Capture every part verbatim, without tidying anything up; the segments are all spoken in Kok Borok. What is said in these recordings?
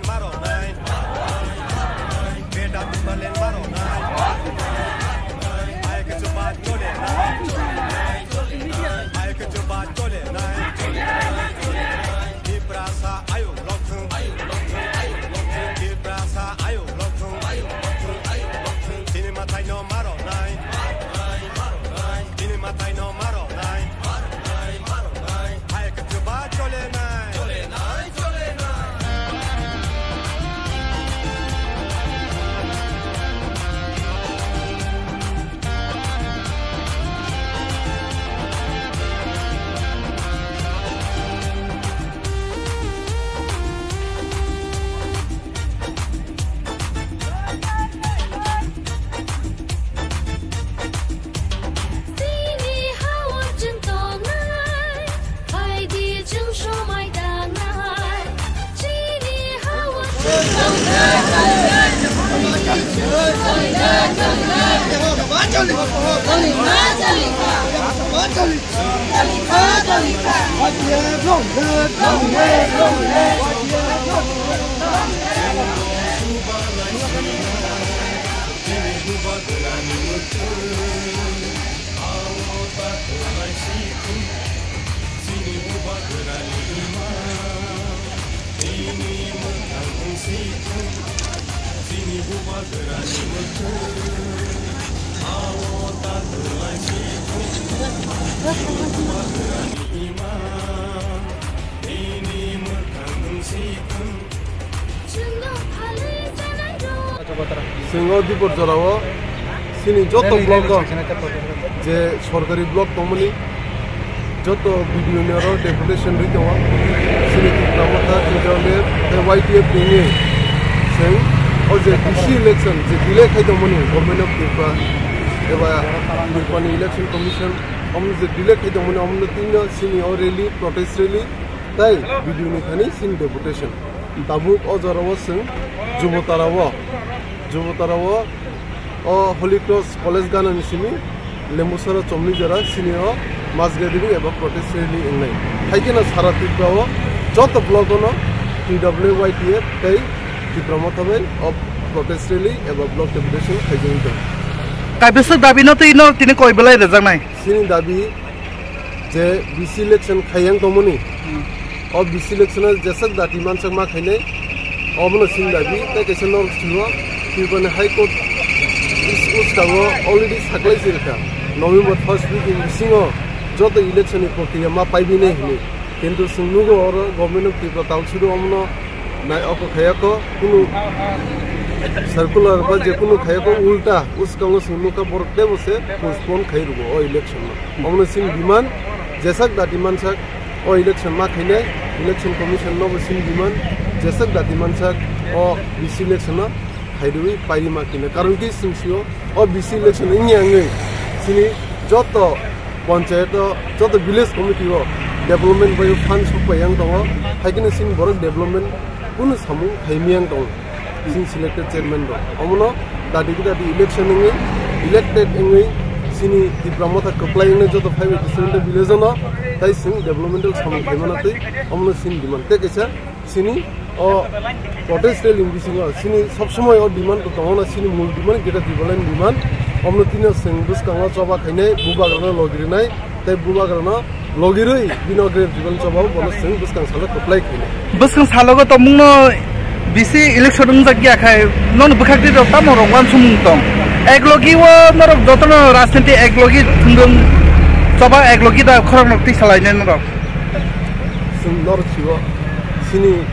Maro nai. Beta Timberland maro nai. Ai ke chuba chole nai. Ai ke chuba chole nai. Tiprasa ayo lokthung. Tiprasa ayo lokthung. Chini mathai no maro nai. Chini mathai no maro nai. Hai ke chuba chole nai. Chini ha-o chwng tongnai, phaidi chwng somai dangnai. Chini ha-o chwng tongnai, phaidi chwng somai dangnai. Chwng o dipor jorao chini joto block o je sorkari block tongmani joto B D O ni oro deputation rwi tongo. Chini Tipra Motha, T W F tei Y T F ni wngwi chwng o je D C election je delay khai tongmani Government of Tripura eba Tripura ni Election Commission omo je delay khai tongmani omo tino chini o rally, protest rally tei B D O ni thani chini deputation. Tabuk o jorao chwng Jubotara o, Jubotara o, o Holy Cross College ganani simi Lembusara chomni jora chini o mass gathering eba protest rally wngnai. Hai kheno sara Tripura o joto block o no T W Y T F tei Tipra Motha bai o protest rally eba block deputation khaijagwi tongo. Kaibisa dabi no twi no tini koi belai rejaknai. Chini dabi je B C election khaiyang tongmani, hmm, o B C election o jeswk dati mansak ma khainai, obono chini dabi, tei kaisa norok sio, Tripura ni High Court is-, uskango already saklai si rwkha, November first week ni bisingo joto election ni prokriya ma paibinai hinwi. Kintu chwng nugo oro Government of Tripura tal suru omono nai oko khayako kunu circular ba je kunu khayako ulta uskango chwng nukha borok tebo se postpone khai rwgo o election no. Omono chini demand jeswk dati mansak o election ma khainai, Election Commission no bo chini demand jeswk dati mansak o B C election no khairwi pairima kina. Karon ki chwng sio o B C election wngya wngwi chini joto panchayat o, joto village committee o development bai fund sokpai yang tongo. Hai kheno chini borok development kunu samung khaimiyang tongo. Chini selected chairman rok omono dati ki dati election wngwi elected wngwi chini Tipra Motha kwplai wngwi joto five eighty seven ta village o no tai chwng developmental samung khaimano twi omono chini demand. Tei kaisa chini o protest rally ni bisingo chini sob somoi o demand to tongo na, chini mul demand Greater Tipraland demand. Omno tino chwng bwskango choba khainai, bubagrano logirinai, tei bubagrano logirwi bino Greater Tipraland choba o bono chwng bwskang salo kwplai khainai. Bwskang salogo tongmungno B C election wngjak ya khai nono bwkhak twi rok tamo rok wansukmung tong. Eklogi o norok jotono rajniti eklogi thwngdwng choba eklogi da khoroknok twi salainai norok. Chwng norok sio chini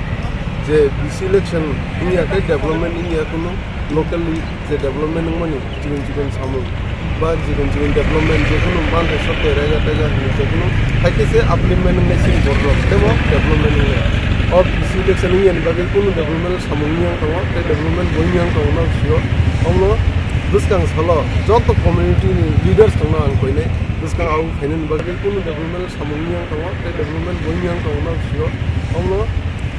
je B C election wngya khe development wngya kunu locally je development wngmani chikon chikon samung ba chikon chikon development je kunu manthai software rega tega hinwi je kunu hai khe se upliftment wngnai chini borok tebo development wngya. O B C election wngya ni bagwi kunu development samung wngya tongo tei development bo wngya tongo no sio. Omo bwskang salo joto community ni leaders tongno ang koinai bwskang au khainani bagwi kunu development samung wngya tongo tei development bo wngya tongo no sio. Omo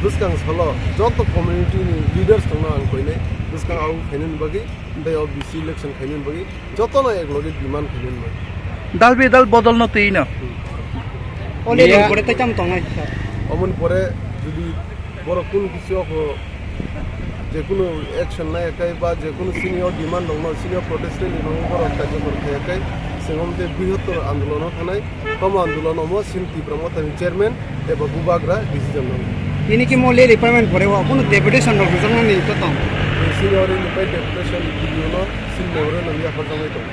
bwskang salo joto community ni leaders tongno ang koinai bwskang au khainani bagwi tei o B C election khainani bagwi jotono ekloge demand khainani bagwi. Dal bedal bodol no twi no. Hmm. Already pore tai tam tongnai sir. Omoni pore jodi borok kunu kisi oko Jekunu action naiyakhai ba jekunu senior demand rokno, senior protest rally no borok kaijakor khaiyakhai, chwng omo tei bwrwhottor andolono thanai. Tomo andolono omo chini Tipra Mothani chairman eba bubagra decision nango. Tini ki mo le requirement pore o, kunu deputation rok rwjaknani to tong? Senior ni pai deputation video no chini memorandum yapharjaknai tongo.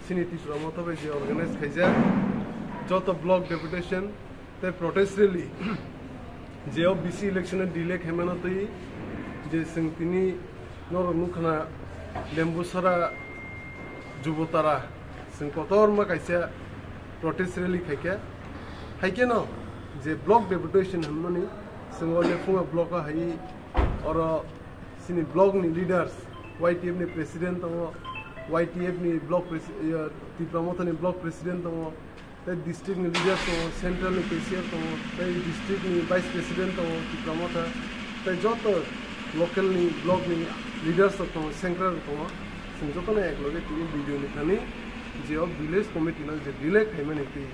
Chini Tipra Motha bai je organize khaijak joto block deputation tei protest rally, je o B C election o delay khaimano twi je chwng tini norok nukha na Lembusara Jubotara chwng kotorma kaisa protest rally khaikha. Haikhe no je block deputation hwnmani chwng o Lephunga block o hai oro chini block ni leaders, Y T F ni president tongo, Y T F ni block presi-, iya, Tipra Motha ni block president tongo, tei district ni leaders tongo, central ni cashier tongo, tei district ni vice president tongo, Tipra Motha, tei joto local ni block ni leaders rok tongo, central rok tongo, chwng jotono ek loge tini video ni thani je o village committee no je delay khaimani twi,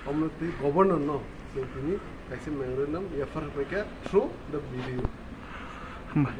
omo twi governor no chwng tini kaisa memorandum yapharwi paikha through the video. Hamba.